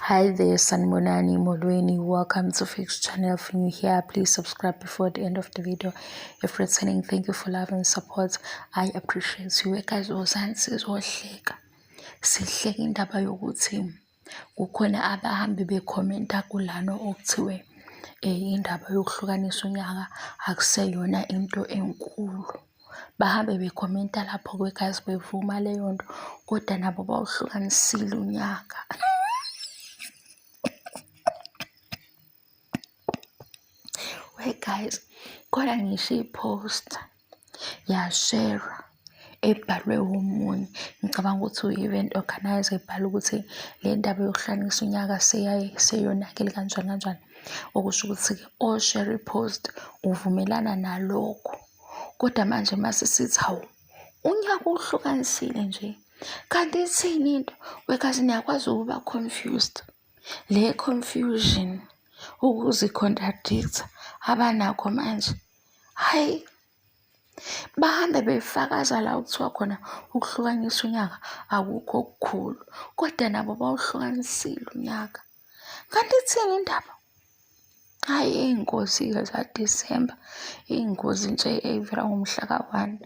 Hi there, Sanibonani Molweni. Welcome to Fix Channel. If you're new here, please subscribe before the end of the video. If returning, thank you for love and support. I appreciate you. Guys, wozani sizohleka. Sihleka indaba yokuthi kukhona abahambi bekhomenta kulana okuthiwe indaba yokuhlukanisa unyaka akuseyona into enkulu. Bahambe bekhomenta lapho-ke guys bevuma leyo nto kodwa nabo bawuhlukanisile unyaka. We guys, khona ngisho i-post yasherwa ebhalwe omunye. Ngicabanga ukuthi uyi-event organizer ebhala ukuthi le ndaba yokuhlukanisa unyaka seyonakele kanjani kanjani. Okusho ukuthi-ke oshere i-post uvumelana nalokho. Kodwa manje mase sithi hawu unyaka uhlukanisile nje kanti ithini into? Wekazi niyakwazi ukuba confused. Le confusion ukuzi-contradict-a abanakho manje, hhayi bahambe befakaza la okuthiwa khona ukuhlukanisa unyaka akukho okukhulu kodwa nabo bawuhlukanisile unyaka. Kanti ithini indaba? Hhayi iy'ngozi-ke zaDisemba, iy'ngozi nje ey'vela ngomhla ka-one,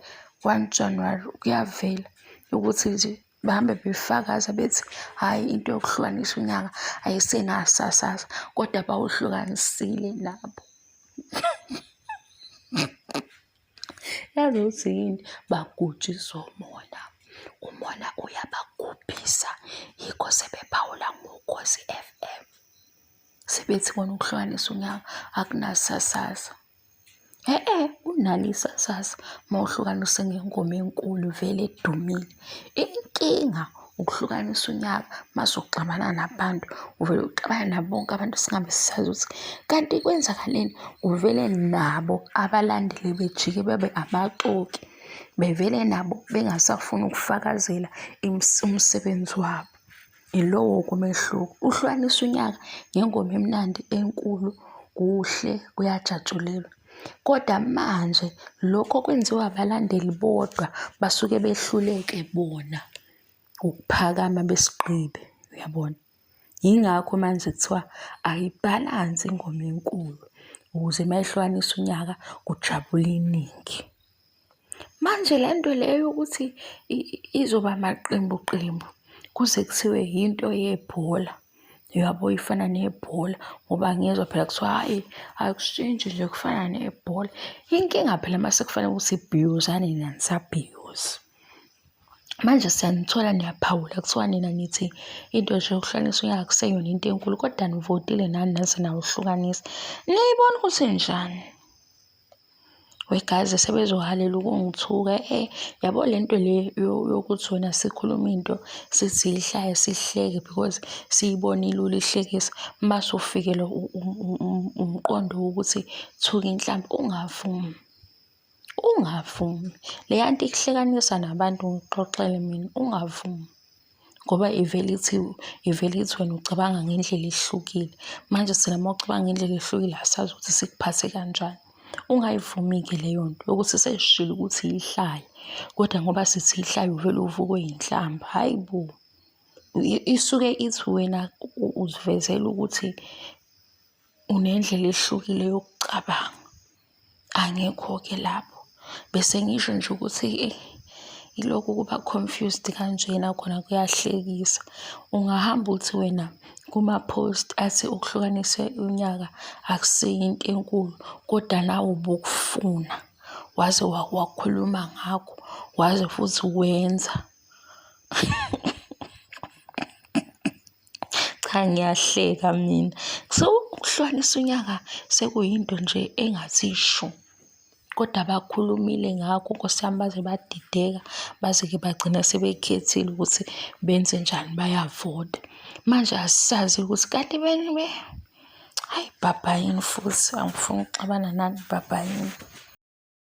one January kuyavela ukuthi nje bahambe befakaza bethi hhayi into yokuhlukanisa unyaka ayisenasasasa kodwa bawuhlukanisile nabo. Yazi ukuthi yini? Bagujiswa umona. Umona uyabagubhisa, yikho sebephawula ngoKhozi F_M. Sebethi bona ukuhlukanisa unyaka akunasasasa. E-e, unalo isasasa uma uhlukanise ngengoma enkulu vele edumile. Inkinga ukuhlukanisa unyaka mase uxabana nabantu, uvele uxabane nabo bonke abantu singabe sisazi ukuthi kanti kwenzakaleni. Uvele nabo abalandeli bejike bebe amaxoki, bevele nabo bengasafuni ukufakazela umsebenzi wabo. Ilowo-ke umehluko. Uhlukanisa unyaka ngengoma emnandi enkulu, kuhle kuyajatshulelwa. Kodwa manje lokho kwenziwa abalandeli bodwa basuke behluleke bona ukuphakama besigqibe, uyabona? Yingakho manje kuthiwa ayibhalansi ingoma enkulu ukuze uma ihlukanisa unyaka kujabule iningi. Manje le nto le yokuthi izoba maqembu qembu kuze kuthiwe yinto yebhola, uyabo ifana nebhola ngoba ngiyezwa phela kuthiwa hhayi akushintshi nje kufana nebhola. Inkinga phela mase kufanele ukuthi bhiyozani nina anisabhiyozi. Manje siyanithola niyaphawula kuthiwa nina nithi into nje yokuhlukanisa unyaka akuseyona into enkulu kodwa nivotile nani naze nawuhlukanisa. Niyayibona ukuthi njani? Wegazi sebezohalela ukungithuka yabo le nto le yokuthi wena sikhuluma into sithi ihlaya sihleke because siyibona ilula ihlekisa mase ufikelwa umqondo wokuthi thuka inhlamba ungavumi, ungavumi. Leya nto ikuhlekanisa nabantu ngikuxoxele mina, ungavumi. Ngoba ivele ithi, ivele ithi wena ucabanga ngendlela ehlukile. Manje thina uma ucabanga ngendlela ehlukile asazi ukuthi sikuphathe kanjani. Ungayivumi-ke leyo nto yokuthi sesishilo ukuthi ihlaya, kodwa ngoba sithi ihlaya uvele uvukwe yinhlamba, hhayi bo. Isuke ithi wena uzivezela ukuthi unendlela ehlukile yokucabanga. Angikho-ke lapho. Bese ngisho nje ukuthi eyi ilokhu ukuba confused kanjena khona kuyahlekisa. Ungahamba uthi wena kuma-post athi ukuhlukanisa unyaka akusiyo into enkulu kodwa nawe ubukufuna waze wakhuluma ngakho waze futhi wenza. Cha, ngiyahleka mina. So, ukuhlukanisa unyaka sekuyinto nje engathi shu, kodwa bakhulumile ngakho Nkosi yami baze badideka, baze-ke bagcina sebekhethile ukuthi benze njani, bayavota. Manje asisazi ukuthi kanti hhayi bhabhayini futhi, angifuni ukuxabana nani bhabhayini.